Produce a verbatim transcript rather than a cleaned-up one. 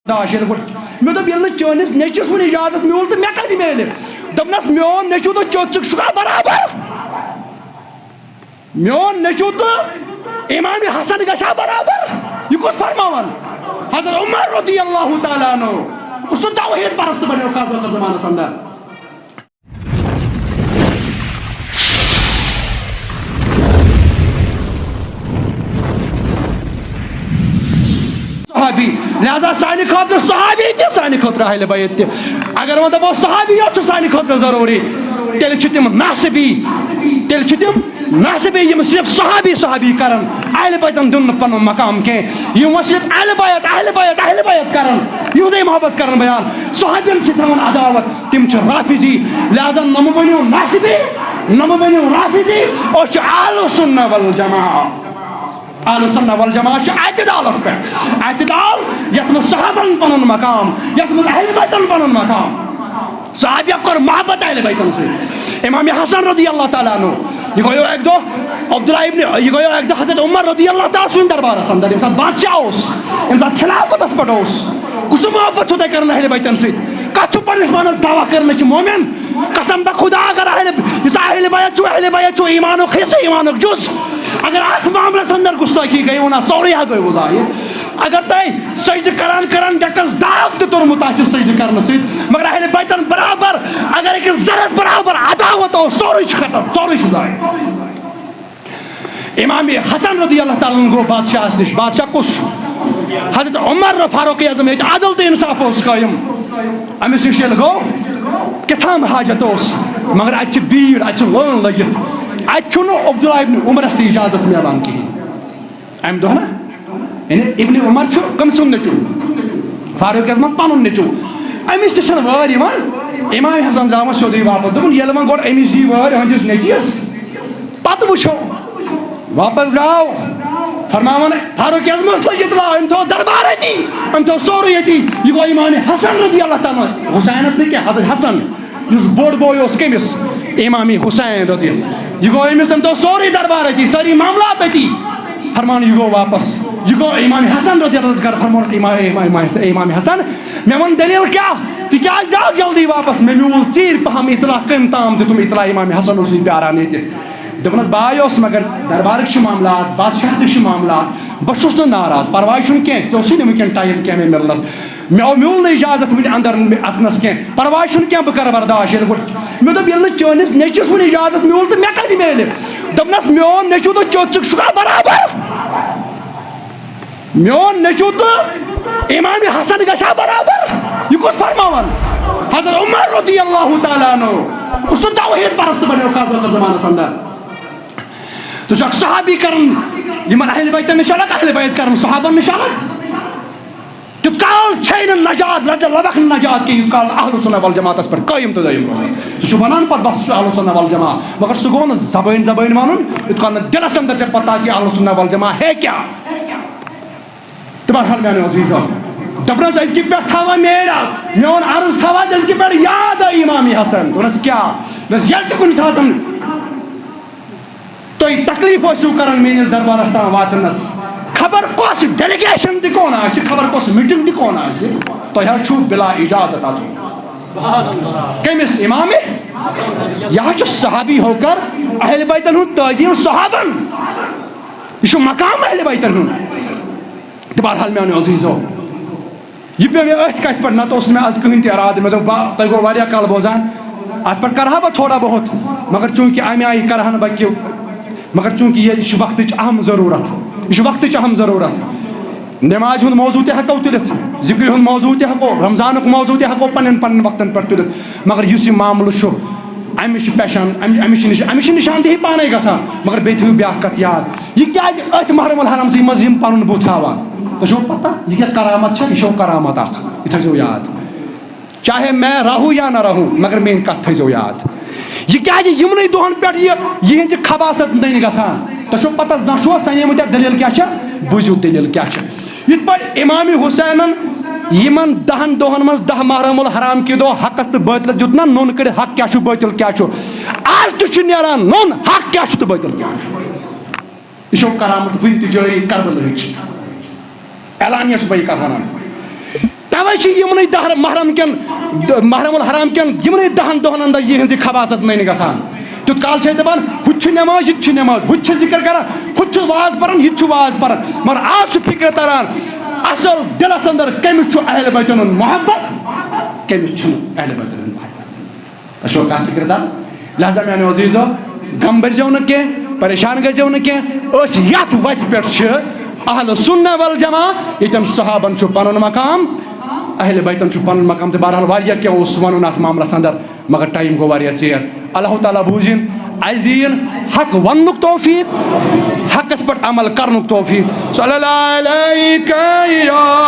Those ییٚلہِ گۄڈٕ مےٚ دوٚپ، ییٚلہِ نہٕ چٲنِس نیٚچوِس وُنہِ اِجازت میوٗل تہٕ مےٚ کَتہِ میلہِ؟ دوٚپنَس، میون نیٚچوٗ تہٕ چوٚژُک چھُکھا برابر؟ میون نیٚچوٗ تہٕ امام حسن گژھِ ہا برابر؟ یہِ کُس فرماوان؟ حضرت عمر رضی اللہ تعالیٰ عنہ، سُہ توحید پرست بنیو خاص وقت زمانس اندر۔ صحابی، لہذا سانہِ خٲطرٕ صحابی تہِ، سانہِ خٲطرٕ اہل بیت تہِ۔ اگر وۄنۍ دپو صحابی یوت چھُ سانہِ خٲطرٕ ضروٗری، تیٚلہِ چھِ تِم ناصبی، تیٚلہِ چھِ تِم ناصبی، یِم صرف صحابی صحابی کرن، اہل بیتن دیُن نہٕ پنُن مقام کینٛہہ۔ یِم وۄنۍ صرف اہل بیت، اہل بیت، اہل بیت کرن، یِہُنٛدُے محبت کرن بیان، صحابین چھِ تھاوان عداوت، تِم چھِ رافضی۔ لہذا نہ مہٕ بٔنِو ناصبی، نہ مہٕ بٔنِو رافضی، أسۍ چھِ اہل سنہ والجماعہ۔ اہل سنہ والجماعہ چھِ اعتدالس پٮ۪ٹھ۔ اعتدال یتھ منٛز صحابن پنُن مقام، یتھ منٛز اہل بیتن پنُن مقام۔ صحابیہ کوٚر محبت اہل بیتن سۭتۍ۔ امام حسن رضی اللہ تعالیٰ عنہ، یہِ گوٚو اکہِ دۄہ عبداللہ ابن، یہِ گوٚو اکہِ دۄہ حضرت عمر رضی اللہ تعالیٰ سُنٛد دربارس اندر، ییٚمہِ ساتہٕ بادشاہ اوس، ییٚمہِ ساتہٕ خلافتس پٮ۪ٹھ اوس۔ کُس محبت چھُو تۄہہِ کران اہل بیتن سۭتۍ؟ کتھ چھُو پننِس پانس دعویٰ کران أسۍ چھِ مومن؟ قسم بہ خدا، اگر اہل، یُس اہل بیت چھُ، اہل بیت چھُ ایمانُک حصہٕ، ایمانُک جُز۔ اگر اتھ معاملس اندر گستٲخی گٔے، وَنان سورُے ہا گوٚو ضایع۔ اگر تۄہہِ سجدٕ کران کران ڈیکس داغ تہِ توٚرمُت آسہِ سجدٕ کرنہٕ سۭتۍ، مگر اہل بیتن برابر اگر أکِس ذرس برابر عداوت اوس، سورُے چھُ ختم، سورُے چھُ ضایع۔ امام حسن رضی اللہ تعالیٰ عنہ گوٚو بادشاہس نِش۔ بادشاہ کُس؟ حضرت عمر فاروق اعظم، ییٚتہِ عدل تہٕ انصاف اوس قٲیِم۔ أمِس نِش ییٚلہِ گوٚو، کیٛاہ تام حاجت اوس، مگر اتہِ چھِ بیٖڑ، اتہِ چھِ لٲن لٔگِتھ، اتہِ چھُنہٕ عبداللہ ابن عمرس تہِ اجازت میلان کِہیٖنۍ۔ امہِ دۄہ نا، یعنی ابن عمر چھُ کٔمۍ سُنٛد نیٚچوٗ؟ فاروق اعظمس پنُن نیٚچوٗ۔ أمِس تہِ چھَنہٕ وٲرۍ یِوان۔ امام حسن درٛاو وۄنۍ سیوٚدُے واپس۔ دوٚپُن، ییٚلہِ وۄنۍ گۄڈٕ أمِس یی وٲرۍ أہٕنٛدِس نیٚچوِس، پتہٕ وٕچھو۔ واپس درٛاو۔ فرماوان، فاروق اعظمس لٔج اطلاع، أمۍ تھوٚو دربار أتی، أمۍ تھوٚو سورُے أتی۔ یہِ گوٚو امام حسن رضی اللہ تعالیٰ عنہ، حسینس نہٕ کینٛہہ، حضرت حسن۔ یُس بوٚڑ بوے اوس کٔمِس؟ امام حسین رضی اللہ۔ یہِ گوٚو أمِس، تٔمۍ تھوٚو سورُے دربار أتی، سٲری معاملات أتی۔ فرمان، یہِ گوٚو واپس۔ یہِ گوٚو امام حسن رضی اللہ عنہَس گرٕ، فرمووُس، امام، امام، امام، امام حسن، مےٚ وَن دٔلیٖل کیٛاہ؟ ژٕ کیٛازِ آو جلدی واپس؟ مےٚ میوٗل ژیٖرۍ پہم اطلاع، کٔمۍ تام دیُتُم اطلاع، امام حسن اوسُے پیاران ییٚتہِ۔ دوٚپنَس، بہٕ آیوس، مگر دربارٕکۍ چھِ معاملات، بادشاہ تہِ چھِ معاملات، بہٕ چھُس نہٕ ناراض، پرواے چھُنہٕ کینٛہہ، ژےٚ اوسُے نہٕ وٕنکٮ۪ن ٹایم کینٛہہ مےٚ مِلنَس۔ مےٚ آو، میوٗل نہٕ اجازت وٕنہِ اندر اژنس کینٛہہ۔ پرواے چھُنہٕ کینٛہہ، بہٕ کرٕ برداش۔ ییٚلہِ گۄڈٕ مےٚ دوٚپ، ییٚلہِ نہٕ چٲنِس نیٚچوِس وٕنہِ اجازت میوٗل تہٕ مےٚ کتہِ میلہِ؟ دوٚپنس، میون نیٚچوٗ تہٕ چوٚژُک چھُکھا برابر؟ میون نیٚچوٗ تہٕ امام حسن گژھِ ہا برابر؟ یہِ کُس فرماوان؟ حضرت عمر رضی اللہ تعالیٰ عنہ، سُہ توحید پرست بنیو خاص وقت زمانس اندر۔ ژٕ چھُکھ صحابی کران یِمن اہل بیتن نِش الگ، اہل بیت کران صحابن نِش الگ۔ تیوٗت کال چھے نہٕ نجات، لَجہِ لَبَکھ نہٕ نجات کینٛہہ، یوٗت کال نہٕ اہل سنہ والجماعتس پٮ۪ٹھ قٲیِم تہٕ دٲیِم روزِ۔ سُہ چھُ وَنان پَتہٕ، بَس، سُہ چھُ اہل سنہ والجماعت، مگر سُہ گوٚو نہٕ زبٲنۍ زبٲنۍ وَنُن، یوٗت کال نہٕ دِلَس اندر ژےٚ پَتہ آسہِ، یہِ اہل سنہ والجماعت ہے کیٛاہ۔ تہٕ بہرحال، میٛانیو عزیٖزو، دَپنَس، أزکہِ پٮ۪ٹھ تھاوان میٲرۍ، میون عرض تھاوان أزکہِ پٮ۪ٹھ یاد، اے امام حسن۔ دوٚپنَس، کیٛاہ؟ دوٚپنَس، ییٚلہِ تہِ کُنہِ ساتہٕ تُہۍ تکلیف ٲسِو کران میٲنِس دربارس تام واتنس، خبر کۄس ڈیلیگیشن تہِ کون آسہِ، خبر کۄس میٹنگ تہِ کون آسہِ، تۄہہِ حظ چھُو بلا اجازت اژُن۔ کٔمِس؟ امام؟ یہِ حظ چھُ صحابی ہو کر اہل بیتن ہُنٛد تعظیم صحابن۔ یہِ چھُ مقام اہل بیتن ہُنٛد۔ تہٕ بہرحال میانیو عزیزو، یہِ پیوٚو مےٚ أتھۍ کَتھِ پٮ۪ٹھ، نَتہٕ اوس نہٕ مےٚ از کٕہٕنۍ تہِ اِرادٕ۔ مےٚ دوٚپ، بہٕ، تۄہہِ گوٚو واریاہ کال بوزان، اَتھ پٮ۪ٹھ کَرٕ ہا بہٕ تھوڑا بہت، مگر چوٗنٛکہِ اَمہِ آیہِ کَرٕ ہا نہٕ بہٕ کہِ، مگر چوٗنٛکہِ یہِ چھُ وقتٕچ اہم ضروٗرت، یہِ چھُ وقتٕچ اہم ضروٗرت۔ نمازِ ہُنٛد موضوع تہِ ہٮ۪کو تُلِتھ، ذِکرِ ہُنٛد موضوع تہِ ہٮ۪کو، رمضانُک موضوع تہِ ہٮ۪کو پنٛنٮ۪ن پنٛنٮ۪ن وقتن پٮ۪ٹھ تُلِتھ، مگر یُس یہِ معاملہٕ چھُ، أمِس چھِ پہچان، أمِس، أمِس چھِ نِش-، أمِس چھِ نِشاندہی پانَے گژھان، مگر بیٚیہِ تھٲیِو بیٛاکھ کَتھ یاد، یہِ کیٛازِ أتھۍ محرم الحرامسٕے منٛز یِم پَنُن بُتھ ہاوان؟ تۄہہِ چھُو پَتہ یہِ کیٛاہ کرامت چھےٚ؟ یہِ چھو کرامت اَکھ، یہِ تھٲیزیو یاد۔ چاہے میں رہوں یا نہ رہوں، مگر میٛٲنۍ کَتھ تھٲیزیو یاد۔ یہِ کیٛازِ یِمنٕے دۄہَن پٮ۪ٹھ یہِ، یِہِنٛزِ خباثت نٔنۍ گژھان؟ تۄہہِ چھُو پَتہ، زانٛہہ چھُوا سَنیمٕتۍ اَتھ دٔلیٖل کیٛاہ چھےٚ؟ بوٗزِو دٔلیٖل کیٛاہ چھےٚ۔ یِتھ پٲٹھۍ امام حسینن یِمن دہن دۄہن منٛز، دہ محرم الحرام کہِ دۄہ، حقس تہٕ باطلس دیُت نہ نوٚن کٔڑِتھ، حق کیٛاہ چھُ، باطل کیٛاہ چھُ۔ آز تہِ چھُ نیران نوٚن حق کیٛاہ چھُ تہٕ باطل کیٛاہ چھُ۔ یہِ چھو کرامت وُنہِ تہِ جٲری کربلہٕچ۔ اعلانیہ چھُس بہٕ یہِ کتھ ونان۔ اوے چھِ یِمنٕے دہ محرم کٮ۪ن، محرم الحرام کٮ۪ن یِمنٕے دہن دۄہن اندر یِہنٛز یہِ خباثت نٔنۍ گژھان۔ تیُت کال چھِ أسۍ دپان، ہُتہِ چھُ نٮ۪ماز، یہِ تہِ چھُ نٮ۪ماز، ہُتہِ چھُ ذکر کران، ہُتہِ چھُ واز پران، یہِ تہِ چھُ واز پران۔ مگر آز چھُ فکر تران، اصل دلس اندر کٔمِس چھُ اہل بیتن ہُنٛد محبت، کٔمِس چھُنہٕ اہل بیتن ہُنٛد محبت۔ تۄہہِ چھُوا کتھ فکر تران؟ لہذا میانیو عزیزو، غم بٔرزیو نہٕ کینٛہہ، پریشان گٔژھزیو نہٕ کینٛہہ۔ أسۍ یتھ وتہِ پٮ۪ٹھ چھِ، اہل سنہ والجماعہ، ییٚتٮ۪ن صحابن چھُ پنُن مقام، اہل بیتن چھُ پنُن مقام، تہٕ بہرحال واریاہ کینٛہہ اوس ونُن اتھ معاملس اندر، مگر ٹائم گوٚو واریاہ ژیر۔ اللہ تعالیٰ بوٗزِن، اسہِ دِیِن حق وننُک توفیق، حقس پٮ۪ٹھ عمل کرنُک توفیق۔ صلی اللہ علیہ یا